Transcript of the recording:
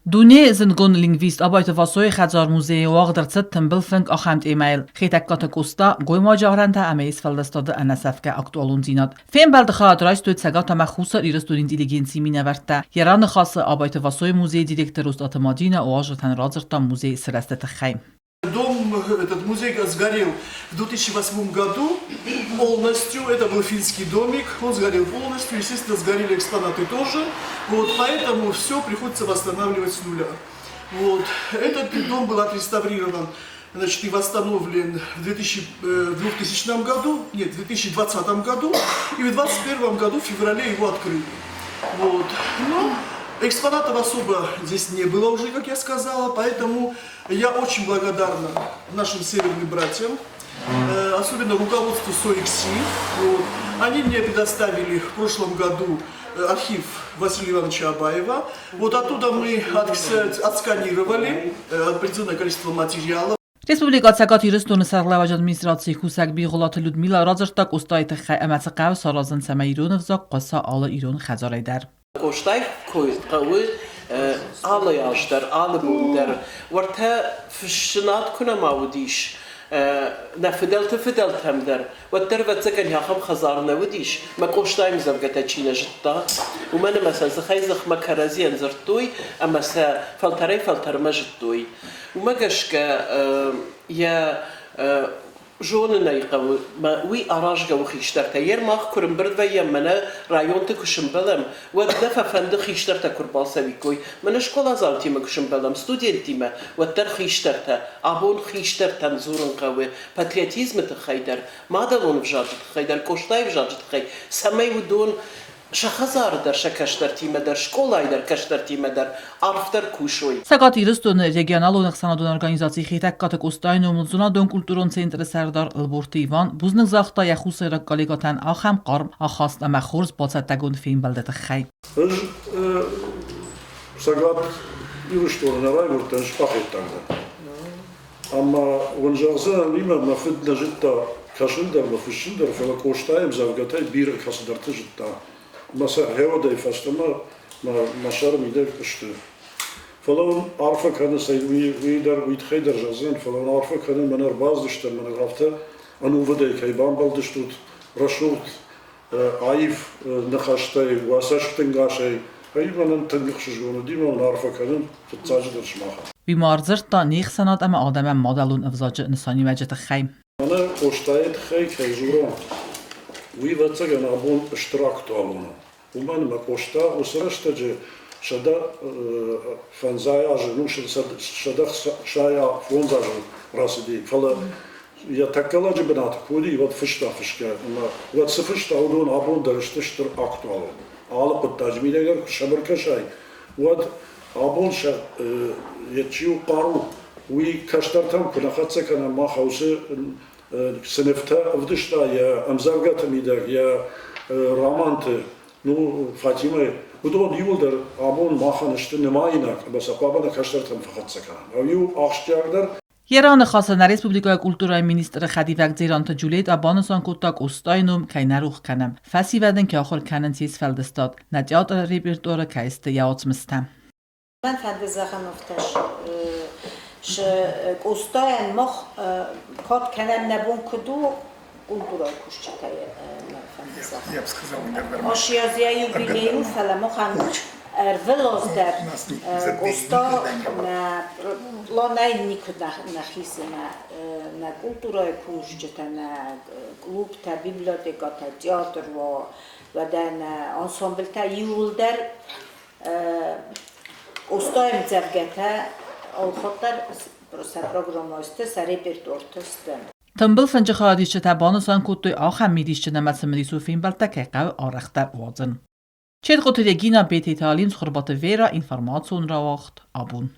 Дунейы зындгонд лингвист Абайты Васойы хӕдзар-музейы уагъд ӕрцыд тымбыл фынг ахӕм темӕйыл: Хетӕгкаты Къоста, гоймаджы арӕнтӕ ӕмӕ йе сфӕлдыстады ӕнӕсӕфгӕ актуалондзинад. Фембӕлды хайад райстой Цӕгат ӕмӕ Хуссар Ирыстоны интеллигенцийы минӕвӕрттӕ. Йӕ раныхасы Абайты Васойы музейы директор Остъаты Мадинӕ уазджытӕн радзырдта музейы сырӕзты тыххӕй. Дом, этот музей сгорел в 2008 году полностью. Это был финский домик, он сгорел полностью. Естественно, сгорели экспонаты тоже. Вот, поэтому все приходится восстанавливать с нуля. Вот. Этот дом был отреставрирован, значит, и восстановлен в 2000 году, нет, в 2020 году, и в 2021 году в феврале его открыли. Вот. Ну, экспонатов особо здесь не было уже, как я сказала, поэтому я очень благодарна нашим северным братьям, особенно руководству СОИКСИ. Вот. Они мне предоставили в прошлом году архив Василия Ивановича Абаева. Вот оттуда мы отсканировали определенное количество материалов. Республикӕ Цӕгат Ирыстоны сӕргълӕууӕджы администрацийы кусӕг Бигъуылаты Людмила радзырдта Къостайы тыххӕй ӕмӕ цы хъӕуы саразын, цӕмӕй ирон ӕвзаг хъуыса алы ирон хӕдзарӕй дӕр. Къостайы кой хъӕуы алы аз дӕр, алы бон дӕр. Уӕртӕ фыссынад куы нӕма уыдис, нӕ фыдӕлты фыдӕлтӕм дӕр, уӕддӕр, ӕвӕццӕгӕн, ахӕм хӕдзар нӕ уыдис, мӕ Къостайы ӕмдзӕвгӕтӕ чи нӕ зыдта. Уымӕн ӕмӕ сӕ дзыхӕй-дзыхмӕ кӕрӕдзийӕн дзырдтой ӕмӕ сӕ фӕлтӕрӕй-фӕлтӕрмӕ зыдтой. Уымӕ гӕсгӕ йӕ зонын ӕй хъӕуы, уый аразгӕ у хистӕртӕ. Йе мах куы рымбырд вӕййӕм, мӕнӕ районты куы сымбӕлӕм, уӕд нӕ фӕфӕнды хистӕртӕ куы рбацӕуиккой. Мӕнӕ скъоладзаутимӕ куы сымбӕлӕм, студенттимӕ, уӕддӕр хистӕртӕ. Абон хистӕртӕн дзурын хъӕуы патриотизмы тыххӕй дӕр, мадӕлон ӕвзаджы тыххӕй дӕр, Къостайы ӕвзаджы тыххӕй, цӕмӕй уыдон сӕ хӕдзары дӕр, сӕ кӕстӕртимӕ дӕр, скъолайы дӕр кӕстӕртимӕ дӕр арфдӕр кусой. Цӕгат Ирыстоны регионалон ӕхсӕнадон организаци Хетӕгкаты Къостайы номыл зонадон-культурон центры сӕрдар Ӕлборты Иван бузныг загъта йӕ хуссайраг коллегӕтӕн ахӕм хъарм ахаст ӕмӕ хорз бацӕттӕгонд фембӕлды тыххӕй. Ӕз Цӕгат Ирыстоны нӕ райгуырдтӕн, сбахуыдтам дӕн. Ӕмӕ уын зӕгъдзынӕн, уый мӕ фыд нӕ зыдта кӕсын дӕр ӕмӕ фыссын дӕр, фӕлӕ Къостайы ӕмдзӕвгӕтӕй бирӕ кӕцыдӕрты зыдта. Мӕ сӕ гъеуӕдӕй фӕстӕмӕ мӕ сӕры мидӕг сты. Фӕлӕ уын арфӕ кӕнын, уый дӕр уый тыххӕй дӕр зӕгъдзынӕн, фӕлӕ уын арфӕ кӕнын, мӕнӕ ӕрбацыдыстӕм, мӕнӕ афтӕ ӕнувыдӕй кӕй бамбӕлдыстут, рӕсугъд аив ныхӕстӕй, уӕ цӕстӕнгасӕй, ӕй мӕнӕн тынг ӕхсызгон уыди, мӕ уын арфӕ кӕнын фыццаджыдӕр сымахӕн. Уый ма ӕрдзырдта не хсӕнад ӕмӕ адӕмӕн мадӕлон ӕвзаджы нысаниуӕджы тыххӕй. Мӕнӕ Къостайы тыххӕй кӕй дзурӕм, уый, ӕвӕццӕгӕн, абон стыр актуалон у. Уымӕн ӕмӕ Къоста уыцы рӕстӕджы 150 азы, ну, 165 азы рацыди, фӕлӕ йӕ тӕккӕ лӕджы бынаты куы уыди, уӕд фыста фысгӕ ӕмӕ уӕд цы фыста, уыдон абон дӕр сты стыр актуалон. Алы хъуыддаджы мидӕг дӕр куы сӕм ӕркӕсай, уӕд абон сӕ йӕ чи у хъару, уый кӕстӕртӕм куы нӕ хӕццӕ кӕнӕм, мах уыцы цы нывтӕ ӕвдыста йӕ ӕмдзӕвгӕты мидӕг, йӕ романты, ну, Фатимӕйы, уыдон иууылдӕр абон махӕн сты нымаинаг ӕмӕ сӕ хъуамӕ нӕ кӕстӕртӕм фӕхӕццӕ кӕнӕм. Иу ахсджиагдӕр Йӕ раныхасы нӕ республикӕйы культурӕйы министры хӕдивӕг Дзеранты Джульетӕ банысан кодта Къостайы ном кӕй нӕ рох кӕнӕм, фӕсивӕдӕн кӕй ахуыр кӕнынц йе сфӕлдыстад, нӕ театры репертуары кӕй сты йӕ уацмыстӕ. Мӕн фӕнды зӕгъын афтӕ, Къостайӕн мах кад кӕнӕм нӕ бон куыд у, культурӕйы кусджытӕй мӕ фӕнды зӕгъын. Ас йӕ юбилей у, фӕлӕ махӕн ӕрвылаз дӕр Къоста нӕ пъланӕй никуы нӕ хизы нӕ культурӕйы кусджытӕ, нӕ клубтӕ, библиотекӕтӕ, театр уа, уӕдӕ нӕ ансамблтӕ иууылдӕр Къостайы ӕмдзӕвгӕтӕ алхатт дӕр сӕ программӕйы сты, сӕ репертуарты сты. Тымбыл фынджы хайадисджытӕ банысан кодтой, ахӕм мидисджын ӕмӕ цымыдисон фембӕлдтӕ кӕй хъӕуы арӕхдӕр уадзын. Четгъуты Регина, Бететы Алим, Цхуырбаты Вера, информацион рауагъд, абон.